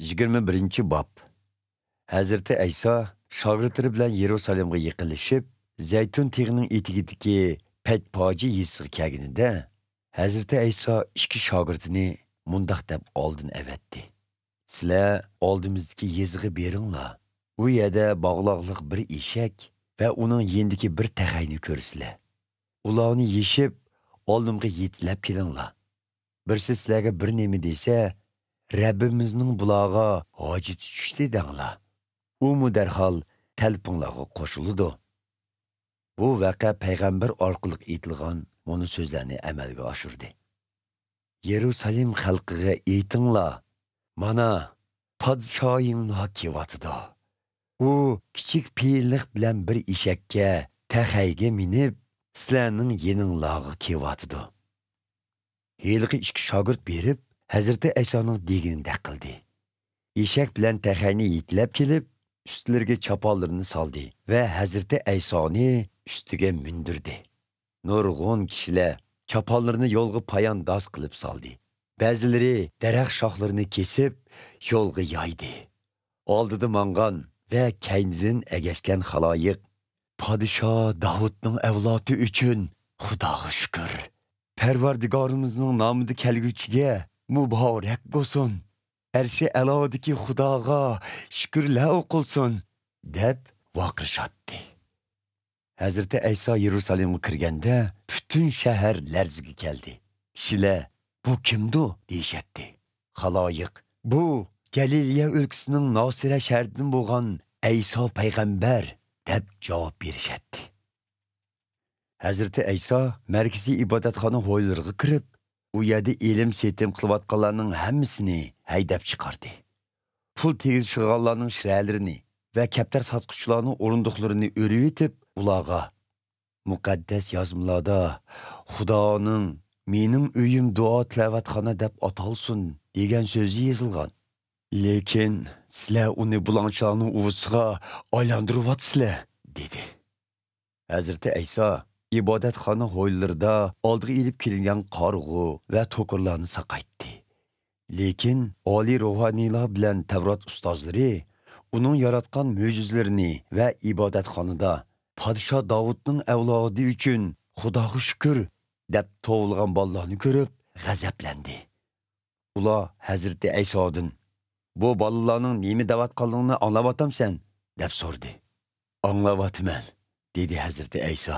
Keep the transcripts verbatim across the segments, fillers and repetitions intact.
يىگىرمە بىرىنچى باب. ھەزرىتى ئەيسا شاگىرتلىرى بىلەن يېرۇسالېمغا يېقىنلىشىپ، زەيتۇن تېغىنىڭ ئېتىكىدىكى پەتپاجى يېزىسىغا كەلگىنىدە، ھەزرىتى ئەيسا ئىككى شاگىرتىنى مۇنداق دەپ ئالدىن ئەۋەتتى: «سىلەر ئالدىمىزدىكى يېزىغا بېرىڭلار. ئۇ يەردە باغلاقلىق بىر ئېشەك ۋە ئۇنىڭ يېنىدىكى بىر تەخەينى كۆرىسىلەر. ئۇلارنى يېشىپ، ئالدىمغا يېتىلەپ كېلىڭلار. بىرسى سىلەرگە بىر نېمە دېسە، رەببىمىزنىڭ بۇلارغا ھاجىتى چۈشتى دەڭلار. ئۇمۇ دەرھال تەلىپىڭلارغا قوشۇلىدۇ.» بۇ ۋەقە پەيغەمبەر ئارقىلىق ئېيتىلغان مۇنۇ سۆزلەرنى ئەمەلگە ئاشۇردى. «يېرۇسالېم خەلقىگە ئېيتىڭلار، مانا، پادىشاھىڭلار كېلىۋاتىدۇ. ئۇ كىچىك پېئىللىق بىلەن بىر ئېشەككە، تەخەيگە مىنىپ، سىلەرنىڭ يېنىڭلارغا كېلىۋاتىدۇ.» ھېلىقى ئىككى شاگىرت بېرىپ، ھەزرىتى ئەيسانىڭ دېگىنىدەك قىلدى. ئېشەك بىلەن تەخەينى يېتىلەپ كېلىپ، ئۈستلىرىگە چاپانلىرىنى سالدى ۋە ھەزرىتى ئەيسانى ئۈستىگە مىندۈردى. نۇرغۇن كىشىلەر چاپانلىرىنى يولغا پايانداز قىلىپ سالدى. بەزىلىرى دەرەخ شاخلىرىنى كېسىپ، يولغا يايدى. ئالدىدا ماڭغان ۋە كەينىدىن ئەگەشكەن خالايىق: «پادىشاھ داۋۇتنىڭ ئەۋلادى ئۈچۈن خۇداغا شۈكۈر! پەرۋەردىگارىمىزنىڭ نامىدا كەلگۈچىگە مۇبارەك بولسۇن! ئەرشى ئەلادىكى خۇداغا شۈكۈرلەر ئوقۇلسۇن!» دەپ ۋارقىرىشاتتى. ھەزرىتى ئەيسا يېرۇسالېمغا كىرگەندە، پۈتۈن شەھەر لەرزىگە كەلدى. كىشىلەر: «بۇ كىمدۇ؟» دېيىشەتتى. خالايىق: «بۇ گەلىلىيە ئۆلكىسىنىڭ ناسىرە شەھىرىدىن بولغان ئەيسا پەيغەمبەر» دەپ جاۋاب بېرىشەتتى. ھەزرىتى ئەيسا مەركىزىي ئىبادەتخانا ھويلىرىغا كىرىپ، ئۇ يەردە ئېلىم-سېتىم قىلىۋاتقانلارنىڭ ھەممىسىنى ھەيدەپ چىقاردى. پۇل تېگىشىدىغانلارنىڭ شىرەلىرىنى ۋە كەپتەر ساتقۇچىلارنىڭ ئورۇندۇقلىرىنى ئۆرۈۋېتىپ، ئۇلارغا: «مۇقەددەس يازمىلاردا خۇدانىڭ مېنىڭ ئۆيۈم دۇئا تىلاۋەتخانا دەپ ئاتالسۇن دېگەن سۆزى يېزىلغان. لېكىن سىلەر ئۇنى بۇلاڭچىلارنىڭ ئۇۋىسىغا ئايلاندۇرۇۋاتىسىلەر» دېدى. ھەزرىتى ئەيسا ئىبادەتخانا ھويلىلىرىدا ئالدىغا ئېلىپ كېلىنگەن قارىغۇ ۋە توكۇرلارنى ساقايتتى. لېكىن ئالىي روھانىيلار بىلەن تەۋرات ئۇستازلىرى ئۇنىڭ ياراتقان مۆجىزىلىرىنى ۋە ئىبادەتخانىدا «پادىشاھ داۋۇتنىڭ ئەۋلادى ئۈچۈن خۇداغا شۈكۈر» دەپ توۋلىغان بالىلارنى كۆرۈپ غەزەپلەندى. ئۇلار ھەزرىتى ئەيسادىن: «بۇ بالىلارنىڭ نېمە دەۋاتقانلىقىنى ئاڭلاۋاتامسەن؟» دەپ سورىدى. «ئاڭلاۋاتىمەن»، دېدى ھەزرىتى ئەيسا.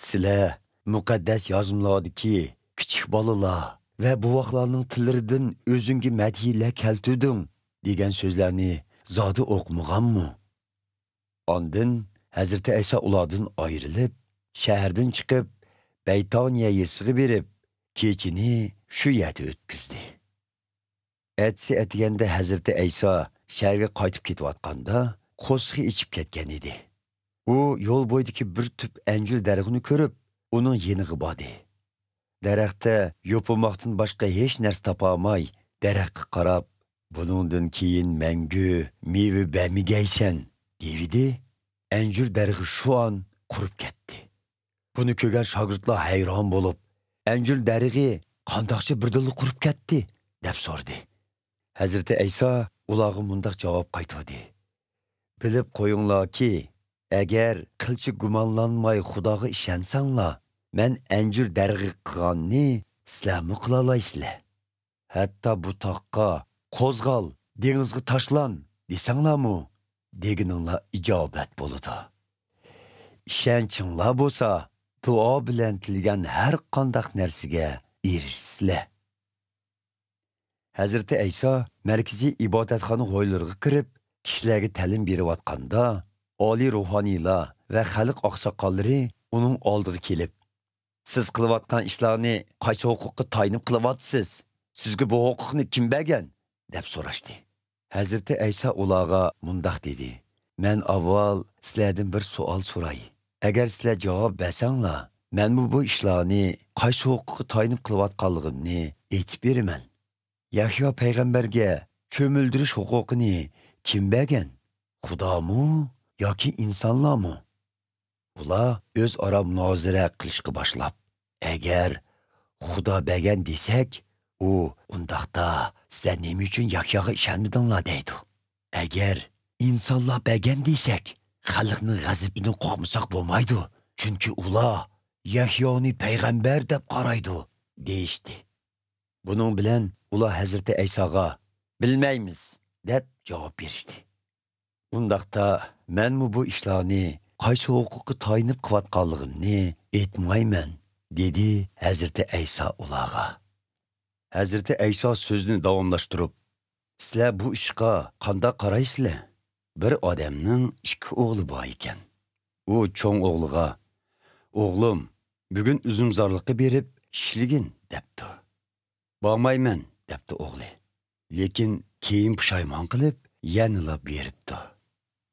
«سىلەر مۇقەددەس يازمىلاردىكى كىچىك بالىلار ۋە بوۋاقلارنىڭ تىللىرىدىن ئۆزۈڭگە مەدھىيەلەر كەلتۈردۈڭ دېگەن سۆزلەرنى زادى ئوقۇمىغانمۇ؟» ئاندىن ھەزرىتى ئەيسا ئۇلاردىن ئايرىلىپ، شەھەردىن چىقىپ، بەيتانىيە يېزىسىغا بېرىپ، كېچىنى شۇ يەردە ئۆتكۈزدى. ئەتىسى ئەتىگەندە ھەزرىتى ئەيسا شەھەرگە قايتىپ كېتىۋاتقاندا، قورسىقى ئېچىپ كەتكەن ئىدى. ئۇ يول بويىدىكى بىر تۈپ ئەنجۈر دەرىخىنى كۆرۈپ، ئۇنىڭ يېنىغا باردى. دەرەختە يوپۇرماقتىن باشقا ھېچ نەرسە تاپالماي، دەرەخكە قاراپ: «بۇنىڭدىن كېيىن مەڭگۈ مېۋە بەرمىگەيسەن» دېۋىدى. ئەنجۈر دەرىخى شۇ ئان قۇرۇپ كەتتى. بۇنى كۆرگەن شاگىرتلار ھەيران بولۇپ: «ئەنجۈر دەرىخى قانداقچە بىردىنلا قۇرۇپ كەتتى؟» دەپ سورىدى. ھەزرىتى ئەيسا ئۇلارغا مۇنداق جاۋاب قايتۇردى: «بىلىپ قويۇڭلاركى، ئەگەر قىلچە گۇمانلانماي خۇداغا ئىشەنسەڭلار، مەن ئەنجۈر دەرىخىگە قىلغاننى سىلەرمۇ قىلالايسىلەر. ھەتتا بۇ تاغقا: 'قوزغال، دېڭىزغا تاشلان!' دېسەڭلارمۇ، دېگىنىڭلار ئىجابەت بولىدۇ. ئىشەنچىڭلار بولسا، دۇئا بىلەن تىلىگەن ھەر قانداق نەرسىگە ئېرىشىسىلەر.» ھەزرىتى ئەيسا مەركىزىي ئىبادەتخانا ھويلىرىغا كىرىپ، كىشىلەرگە تەلىم بېرىۋاتقاندا، ئالىي روھانىيلار ۋە خەلق ئاقساقاللىرى ئۇنىڭ ئالدىغا كېلىپ: «سىز قىلىۋاتقان ئىشلارنى قايسى ھوقۇققا تايىنىپ قىلىۋاتىسىز؟ سىزگە بۇ ھوقۇقنى كىم بەرگەن؟» دەپ سوراشتى. ھەزرىتى ئەيسا ئۇلارغا مۇنداق دېدى: «مەن ئاۋۋال سىلەردىن بىر سوئال سوراي. ئەگەر سىلەر جاۋاب بەرسەڭلار، مەنمۇ بۇ ئىشلارنى قايسى ھوقۇققا تايىنىپ قىلىۋاتقانلىقىمنى ئېيتىپ بېرىمەن. يەھيا پەيغەمبەرگە چۆمۈلدۈرۈش ھوقۇقىنى كىم بەرگەن؟ خۇدامۇ ياكى ئىنسانلارمۇ؟» ئۇلار ئۆزئارا مۇنازىرە قىلىشقا باشلاپ، «ئەگەر خۇدا بەرگەن دېسەك، ئۇ ئۇنداقتا سىلەر نېمە ئۈچۈن يەھياغا ئىشەنمىدىڭلار؟» دەيدۇ. «ئەگەر ئىنسانلار بەرگەن دېسەك، خەلقنىڭ غەزىپىدىن قورقمىساق بولمايدۇ، چۈنكى ئۇلار يەھيانى پەيغەمبەر دەپ قارايدۇ» دېيىشتى. بۇنىڭ بىلەن ئۇلار ھەزرىتى ئەيساغا: «بىلمەيمىز» دەپ جاۋاب بېرىشتى. «ئۇنداقتا مەنمۇ بۇ ئىشلارنى قايسى ھوقۇققا تايىنىپ قىلىۋاتقانلىقىمنى ئېيتمايمەن» دېدى ھەزرىتى ئەيسا ئۇلارغا. ھەزرىتى ئەيسا سۆزىنى داۋاملاشتۇرۇپ: «سىلەر بۇ ئىشقا قانداق قارايسىلەر؟ بىر ئادەمنىڭ ئىككى ئوغلى بار ئىكەن. ئۇ چوڭ ئوغلىغا: 'ئوغلۇم، بۈگۈن ئۈزۈمزارلىققا بېرىپ ئىشلىگىن' دەپتۇ. 'بارمايمەن' دەپتۇ ئوغلى. لېكىن كېيىن پۇشايمان قىلىپ، يەنىلا بېرىپتۇ.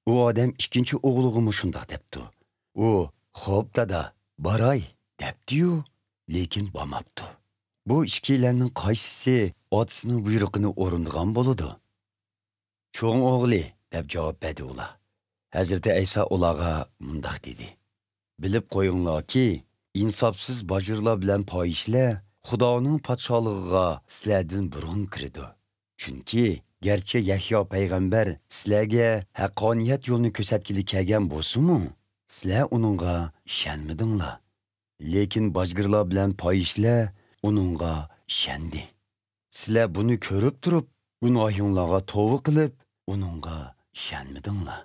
ئۇ ئادەم ئىككىنچى ئوغلىغىمۇ شۇنداق دەپتۇ. ئۇ: 'خوپ، دادا، باراي' دەپتىيۇ، لېكىن بارماپتۇ. بۇ ئىككىيلەننىڭ قايسىسى ئاتىسىنىڭ بۇيرۇقىنى ئورۇندىغان بولىدۇ؟' 'چوڭ ئوغلى' دەپ جاۋاب بەردى ئۇلار. ھەزرىتى ئەيسا ئۇلارغا مۇنداق دېدى: «بىلىپ قويۇڭلاركى، ئىنساپسىز باجىرلار بىلەن پاھىشىلەر خۇدانىڭ پادىشاھلىقىغا سىلەردىن بۇرۇن كىرىدۇ. چۈنكى گەرچە يەھيا پەيغەمبەر سىلەرگە ھەققانىيەت يولىنى كۆرسەتكىلى كەلگەن بولسىمۇ، سىلەر ئۇنىڭغا ئىشەنمىدىڭلار. لېكىن باجگىرلار بىلەن پاھىشىلەر ئۇنىڭغا ئىشەندى. سىلەر بۇنى كۆرۈپ تۇرۇپ، گۇناھىڭلارغا توۋا قىلىپ، ئۇنىڭغا ئىشەنمىدىڭلار.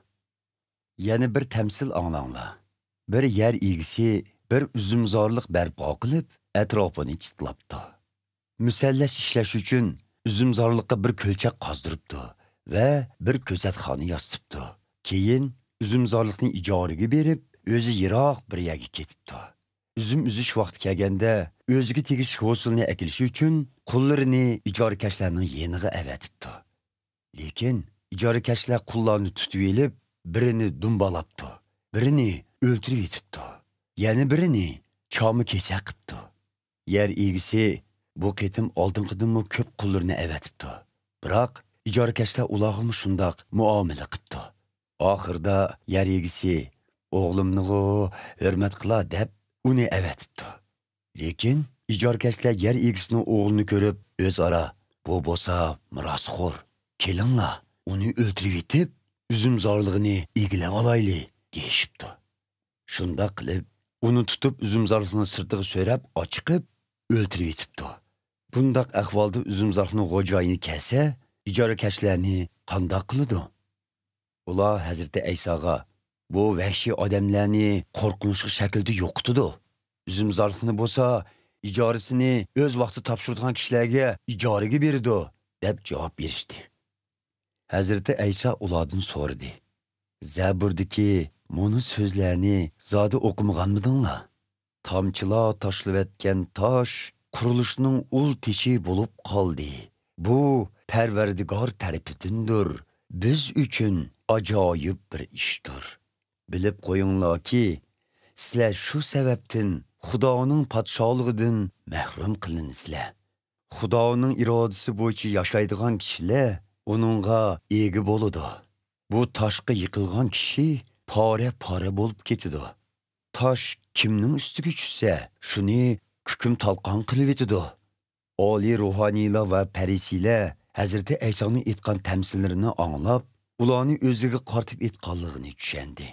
يەنە بىر تەمسىل ئاڭلاڭلار. بىر يەر ئىگىسى بىر ئۈزۈمزارلىق بەرپا قىلىپ، ئەتراپىنى چىتلاپتۇ. مۇسەللەس ئىشلەش ئۈچۈن ئۈزۈمزارلىققا بىر كۆلچەك قازدۇرۇپتۇ ۋە بىر كۆزەتخانا ياسىتىپتۇ. كېيىن ئۈزۈمزارلىقنى ئىجارىگە بېرىپ، ئۆزى يىراق بىر يەرگە كېتىپتۇ. ئۈزۈم ئۈزۈش ۋاقتى كەلگەندە، ئۆزىگە تېگىشلىك ھوسۇلنى ئەكېلىش ئۈچۈن قۇللىرىنى ئىجارىكەشلەرنىڭ يېنىغا ئەۋەتىپتۇ. لېكىن ئىجارىكەشلەر قۇللارنى تۇتۇۋېلىپ، بىرىنى دۇمبالاپتۇ، بىرىنى ئۆلتۈرۈۋېتىپتۇ، يەنە بىرىنى چاما-كېسەك قىپتۇ. يەر ئىگىسى بۇ قېتىم ئالدىنقىدىنمۇ كۆپ قۇللىرىنى ئەۋەتىپتۇ. بىراق ئىجارىكەشلەر ئۇلارغىمۇ شۇنداق مۇئامىلە قىپتۇ. ئاخىرىدا يەر ئىگىسى: «ئوغلۇمنىغۇ ھۆرمەت قىلا» دەپ، ئۇنى ئەۋەتىپتۇ. لېكىن ئىجارىكەشلەر يەر ئىگىسىنىڭ ئوغلىنى كۆرۈپ، ئۆزئارا: «بۇ بولسا مىراسخور. كېلىڭلار، ئۇنى ئۆلتۈرۈۋېتىپ، ئۈزۈمزارلىقىنى ئىگىلەۋالايلى» دېيىشىپتۇ. شۇنداق قىلىپ، ئۇنى تۇتۇپ، ئۈزۈمزارلىقنىڭ سىرتىغا سۆرەپ، ئاچىقىپ، ئۆلتۈرۈۋېتىپتۇ. بۇنداق ئەھۋالدا ئۈزۈمزارلىقنىڭ خوجايىنى كەلسە، ئىجارىكەشلەرنى قانداق قىلىدۇ؟ ئۇلار ھەزرىتى ئەيساغا: «بۇ ۋەھشىي ئادەملەرنى قورقۇنچلۇق شەكىلدە يوقىتىدۇ. ئۈزۈمزارلىقنى بولسا ئىجارىسىنى ئۆز ۋاقتىدا تاپشۇرىدىغان كىشىلەرگە ئىجارىگە بېرىدۇ» دەپ جاۋاب بېرىشتى. ھەزرىتى ئەيسا ئۇلاردىن سورىدى: «زەبۇردىكى مۇنۇ سۆزلەرنى زادى ئوقۇمىغانمىدىڭلار؟ تامچىلار تاشلىۋەتكەن تاش قۇرۇلۇشنىڭ ئۇل تېشى بولۇپ قالدى. بۇ پەرۋەردىگار تەرىپىدىندۇر، بىز ئۈچۈن ئاجايىپ بىر ئىشتۇر. بىلىپ قويۇڭلاركى، سىلەر شۇ سەۋەبتىن خۇدانىڭ پادىشاھلىقىدىن مەھرۇم قىلىنىسىلەر. خۇدانىڭ ئىرادىسى بويىچە ياشايدىغان كىشىلەر ئۇنىڭغا ئىگە بولىدۇ. بۇ تاشقا يىقىلغان كىشى پارە-پارە بولۇپ كېتىدۇ. تاش كىمنىڭ ئۈستىگە چۈشسە، شۇنى كۈكۈم-تالقان قىلىۋېتىدۇ.» ئالىي روھانىيلار ۋە پەرىسىيلەر ھەزرىتى ئەيسانىڭ ئېيتقان تەمسىللىرىنى ئاڭلاپ، ئۇلارنى ئۆزىگە قارىتىپ ئېيتقانلىقىنى چۈشەندى.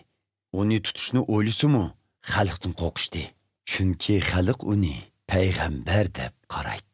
ئۇنى تۇتۇشنى ئويلىسىمۇ، خەلقتىن قورقۇشتى. چۈنكى خەلق ئۇنى پەيغەمبەر دەپ قارايتتى.